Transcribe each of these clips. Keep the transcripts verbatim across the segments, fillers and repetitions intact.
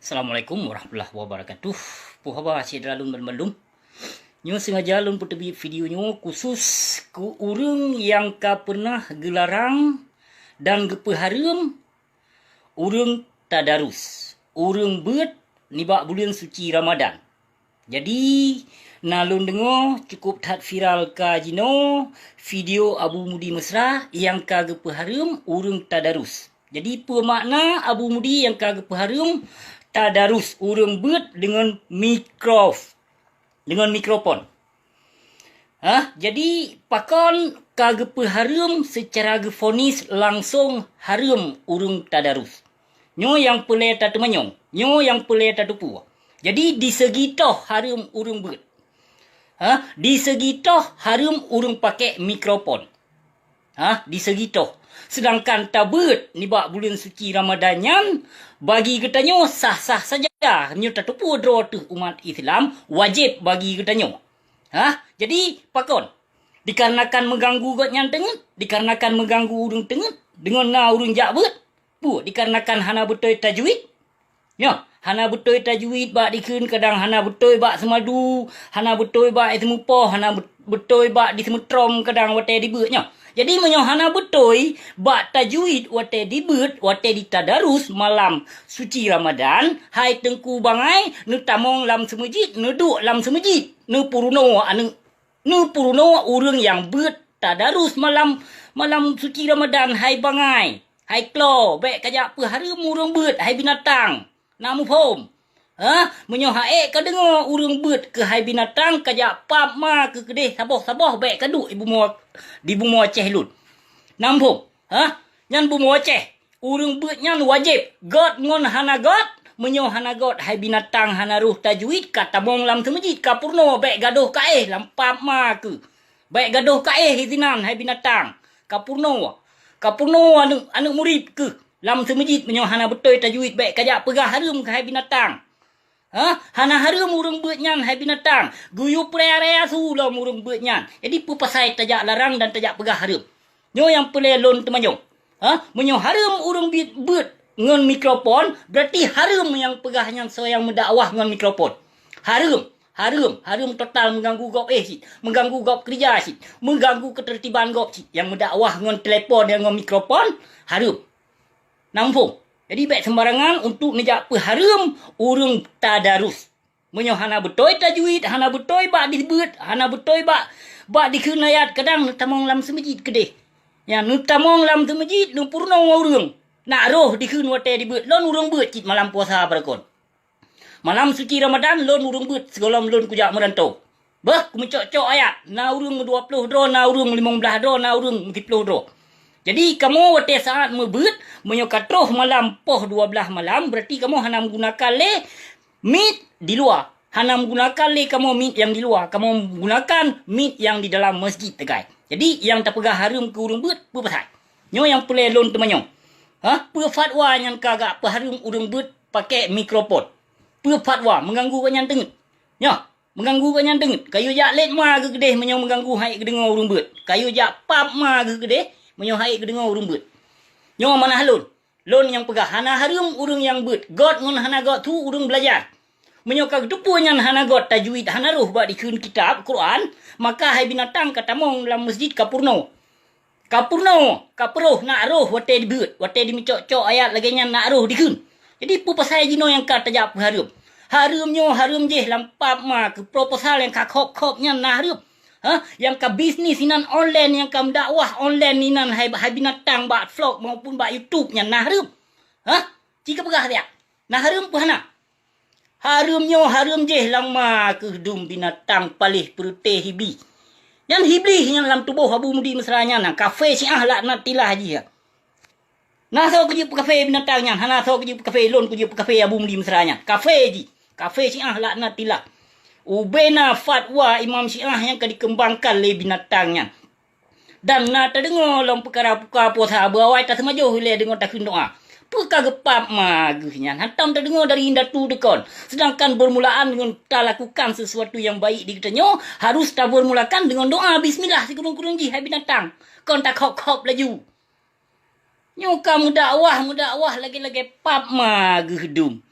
Assalamualaikum warahmatullahi wabarakatuh. Peue haba syedara lôn bandum-bandum. Nyoe sengaja lôn peuteubiet video nyoe khusus keu ureuëng nyang ka pernah geularang dan geupeuhareuem ureuëng tadarus, ureuëng beuet nibak buleuen suci Ramadan. Jadi, na lôn deungoe cukup that viral ka jinoe video Abu Mudi Mesra nyang ka geupeuhareuem ureuëng tadarus. Jadi, peue makna Abu Mudi nyang ka geupeuhareuem tadarus ureuëng beuet deungon mikrof-, deungon mikrofon? Hah? Jadi, pakon ka geupeuhareuem seucara geufonis langsong hareuem ureuëng tadarus? Nyoe nyang peureulée tateumanyong, nyoe nyang peureulée tateupeue. Jadi, di seugi toh hareuem ureuëng beuet. Hah? Di seugi toh hareuem ureuëng pakai mikrofon. Hah? Di seugi toh. Seudangkan tabeuet nibak buleuen suci Ramadan nyan, bagi geutanyoe sah-sah saja. Nyoe tateupeue droe teuh umat Islam, wajéb bagi geutanyoe. Hah? Jadi, pakon? Dikarenakan meuganggu gobnyan teungeut? Dikarenakan meuganggu ureuëng teungeut? Deungon na ureuëng jak beuet? Peue, dikarenakan hana beutôi tajwid? Nyoe, hana beutôi tajwid bak dikheun, kadang hana beutôi bak seumadu, hana beutôi bak iseumeupôh, hana be-, beutôi bak diseumeutrôm kadang watée dibeuet nyoe. Jadi, meunyoe hana beutôi bak tajwid watée dibeuet, watée ditadarus malam suci Ramadan, hai teungku bangai, neutamong lam seumeujid, neuduek lam seumeujid, neupeurunoe aneuëk, neupeurunoe ureuëng nyang beuet tadarus malam, malam suci Ramadan, hai bangai. Hai klo, bék kajak peuhareuem ureuëng beuet, hai binatang. Na muphom? Hah? Meunyoe ha'ék kadeungoe ureuëng beuet keuhai binatang kajak pap ma keu keudeh saboh-saboh, bék kaduek di bumoe, di bumoe Aceh lôn. Na muphom? Hah? Nyan bumoe Aceh. Ureuëng beuet nyan wajéb, göt ngon hana göt. Meunyoe hana göt, hai binatang hana roh tajwid, katamong lam seumeujid, kapeurunoe, bék gadôh kaéh lam pap ma keu. Bék gadôh kaéh sinan, hai binatang. Kapeurunoe. Kapeurunoe aneuëk, aneuëk murit keuh. Lam seumeujid meunyoe hana beutôi tajwid, bék kajak peugah hareuem keuhai binatang. Hah? Hana hareuem ureuëng beuet nyan, hai binatang. Geuyue peuraya-raya su lom ureuëng beuet nyan. Jadi, peue pasai tajak larang dan tajak peugah hareuem? Nyoe nyang peureulée lôn teumanyong. Hah? Meunyoe hareuem ureuëng beuet, beuet ngon mikrofon, beurati hareuem nyang peugah nyan soe nyang meudakwah ngon mikrofon. Hareuem, hareuem, hareuem total meuganggu gob éh cit, meuganggu gob keurija cit, meuganggu keuteurtiban gob cit, nyang meudakwah ngon telepon dan ngon mikrofon, hareuem. Na muphom? Jadi, bék seumbarangan untuk neujak peuhareuem ureuëng tadarus. Meunyoe hana beutôi tajwid, hana beutôi bak dibeuet, hana beutôi bak, bak dikheun ayat, kadang neutamong lam seumeujid keudeh. Nyan, neutamong lam seumeujid, neupeurunoe ureuëng. Nak roh dikheun watée dibeuet, lôn ureuëng beuet cit malam puasa barakon. Malam suci Ramadan, lôn ureuëng beuet sigohlom lôn kujak meuranto. Beuh, kumeucok-cok ayat, na ureuëng meudua ploh droe, na ureuëng limong blaih droe, na ureuëng meusiploh droe. Jadi, kamoe watée saát meubeuet, meunyoe ka troh malam poh dua blaih malam, beurati kamoe hana meugunakan lé mic di luwa. Hana meugunakan lé kamoe mic nyang di luwa, kamoe meugunakan mic nyang di dalam masjid teukai. Jadi, nyang tapeugah hareuem keu ureuëng beuet, peue pasai? Nyoe nyang peureulée lôn teumanyong. Hah? Peue fatwa nyang ka gak peuhareuem ureuëng beuet pakai mikrofon? Peue fatwa meuganggu gobnyan teungeut? Nyoe, meuganggu gobnyan teungeut. Kayue jak lét ma geuh keudeh meunyoe meuganggu haiek geudeungoe ureuëng beuet. Kayue jak pap ma geuh keudeh meunyoe haiek geudeungoe ureuëng beuet. Nyoe manah lôn. Lôn nyang peugah hana hareuem ureuëng nyang beuet, göt ngon hana göt su ureuëng beulajar. Meunyoe ka geuteupeue nyan hana göt tajwid, hana roh bak dikheun kitab Quran, maka hai binatang katamong lam masjid kapeurunoe. Kapeurunoe, kapeuroh nak roh watée dibeuet, watée dimeucok-cok ayat lagée nyan nak roh dikheun. Jadi, peue pasai jinoe nyang ka tajak peuhareuem? Hareuem nyoe hareuem jih lam pap ma keu proposal nyang ka khôb-khôb nyan na hareuem. Hah? Nyang ka bisnis inan online, nyang ka meudakwah online inan hai, hai binatang bak vlog maupun bak YouTube nyan na hareuem. Hah? Ci kapeugah siat. Na hareuem peue hana? Hareuem nyoe hareuem jih lam ma keuh dum binatang paléh peureuteh iblih. Nyan iblih nyang lam tuboh Abu Mudi Mesra nyan, kafé Syiah laknatillah jih. Na soe keujeut peukafé binatang nyan, hana soe keujeut peukafé lôn, keujeut peukafé Abu Mudi Mesra nyan. Kafé jih, kafé Syiah laknatillah. Ubena fatwa imam Syiah nyang ka dikeumbangkan lé binatang nyan. Dan na tadeungoe lom peukara buka puasa, beuawai taseumajoh ilée deungon takheun doá. Peue ka geupap ma geuh nyan? Hantom tadeungoe dari indatu deukon. Seudangkan beurmulaan deungon talakukan seusuatu nyang baik di geutanyoe, harôh tabeurmulakan deungon doá bismillah sikureueng-kureueng jih hai binatang. Kon takhôb-khôb laju. Nyoe ka meudakwah, meudakwah lagée-lagée pap ma geuh dum.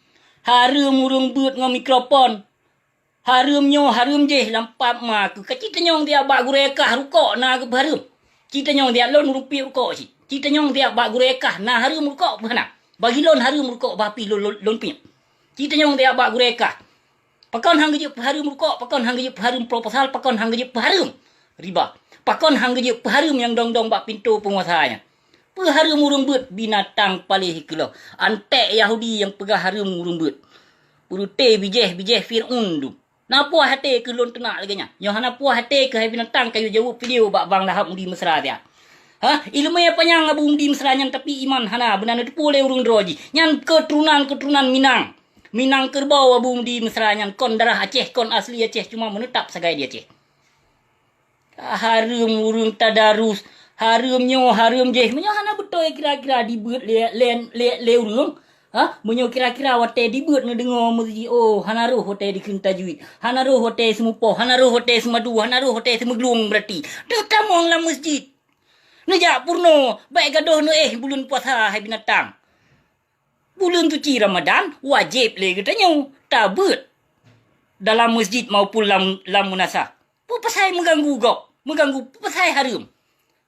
Hareuem ureuëng beuet ngon mikrofon. Hareuem nyoe, hareuem jéh lam pap ma keuh. Ka ci tanyong siat bak gurée kah rukok na geupeuhareuem. Ci tanyong siat lôn ureuëng piep rukok cit. Ci tanyong siat bak gurée kah na hareuem rukok peue hana. Bagi lôn hareuem rukok bah pih lôn, lôn, lôn piep. Ci tanyong siat bak gurée kah. Pakon han geujeuet peuhareuem rukok, pakon han geujeuet peuhareuem proposal, pakon han geujeuet peuhareuem riba. Pakon han geujeuet peuhareuem nyang dong-dong bak pintoe peunguasa nyan. Peuhareuem ureuëng beuet binatang paléh keulôh. Anték Yahudi nyang peugah hareuem ureuëng beuet. Peureute bijéh-bijéh Fir'aun dum. Na puih até keuh lôn teunak lagée nyan. Nyoe hana puih até keuh hai binatang kayue jaweueb video bak Bang Lahab Mudi Mesra siat. Ha, ileumé panyang Abu Mudi Mesra nyan tapi iman hana, beuna neuteupeue lé ureuëng droe jih. Nyan keuturonan-keuturonan Minang. Minang keureubeue Abu Mudi Mesra nyan kon darah Aceh, kon asli Aceh, cuma meuneutab sagai di Aceh. Hareuem ureuëng tadarus, hareuem nyoe, hareuem jéh. Meunyoe hana beutôi kira-kira dibeuet lé, lé, lé, lé ureuëng, ha? Meunyoe kira-kira watée dibeuet neudeungoe meuseuti, oh, hana roh watée dikheun tajwid, hana roh watée seumupoh, hana roh watée seumadu, hana roh watée seumeuglung, beurati deuh tamong lam meusjid. Neujak purnoe, bék gadôh neuéh buleuen puasa hai binatang. Buleuen suci Ramadan wajéb lé geutanyoe tabeuet dalam meusjid maupun lam, lam meunasah. Peue pasai meuganggu gob, meuganggu peue pasai hareuem?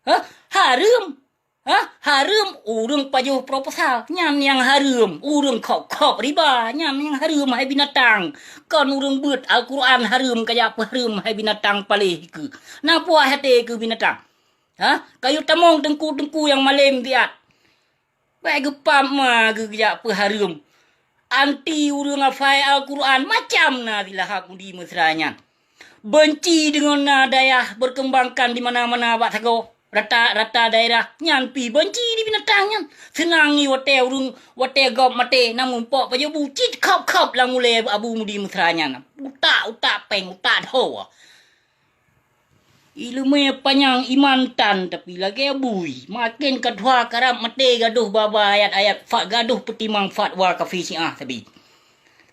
Hah? Hareuem? Hah? Hareuem ureuëng pajoh proposal, nyan nyang hareuem. Ureuëng khôb-khôb riba, nyan nyang hareuem hai binatang. Kon ureuëng beuet Alquran hareuem kajak peuhareuem hai binatang paléh keuh. Na puih até keuh binatang. Hah? Kayue tamong teungku-teungku nyang malém siat. Bék geupam ma geujak peuhareuem. Anti ureuëng hafai Alquran macam na si Lahab Mudi Mesra nyan. Beunci deungon na dayah beukeumbangkan di mana-mana bak sagoe, rata-rata daerah nyan pih beunci di binatang nyan. Seunang ngi watée ureuëng, watée gob maté, na muphok pajoh bu cit khôb-khôb lam ulée Abu Mudi Mesra nyan. Utak-utak péng, utak dhoe. Ileumé panyang iman tan, tapi lagée bui. Maken ka tuha karab maté gadôh ba-ba ayat-ayat fa-, gadôh peutimang fatwa kafé Syiah sabe.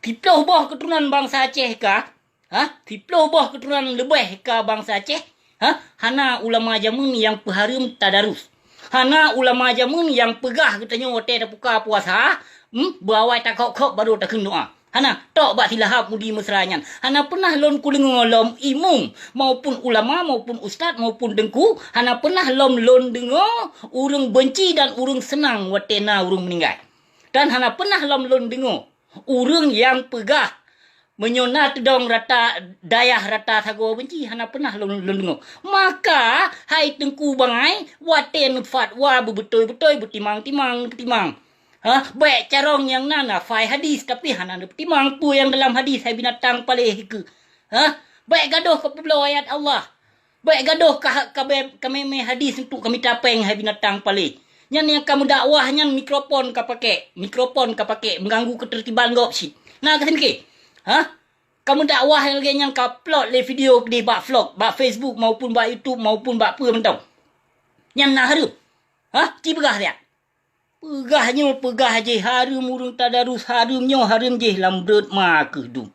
Siploh boh keuturonan bansa Aceh ka, ha? Siploh boh keuturonan leubeh ka bansa Aceh, ha? Hana ulama jameun nyang peuhareuem tadarus. Hana ulama jameun nyang peugah geutanyoe watée tapuka puasa, hmm, beuawai takhôb-khôb barô takheun doá. Hana, tok bak si Lahab Mudi Mesra nyan. Hana peunah lôn kudeungoe lom imum, maupun ulama, maupun ustaz, maupun teungku, hana peunah lom lôn deungoe ureuëng beunci dan ureuëng seunang watée na ureuëng meuninggai. Dan hana peunah lom lôn deungoe ureuëng nyang peugah meunyoe na teudong rata dayah rata sagoe beunci, hana peunah lôn, lôn deungoe. Maka, hai teungku bangai, watée neufatwa beubeutôi-beutôi, beutimang-timang, beutimang. Ha, bék carông nyang na, na hafai hadis, tapi hana neupeutimang peue nyang dalam hadis, hai binatang paléh keuh. Ha, bék gadôh kapeubloe ayat Allah. Bék gadôh ka, ka, ka mémé hadis untuk kamita péng, hai binatang paléh. Nyan nyang ka meudakwah nyan mikrofon ka pakék, mikrofon ka pakék meuganggu keuteurtiban gob cit. Na ka seumiké? Ha? Ka meudakwah lagée nyan ka upload lé video keudeh bak vlog, bak Facebook maupun bak YouTube maupun bak peue mantong. Nyan na hareuem. Ha? Ci peugah siat. Peugah nyoe, peugah jéh, hareuem ureuëng tadarus, hareuem nyoe, hareuem jéh lam breuet ma keuh dum.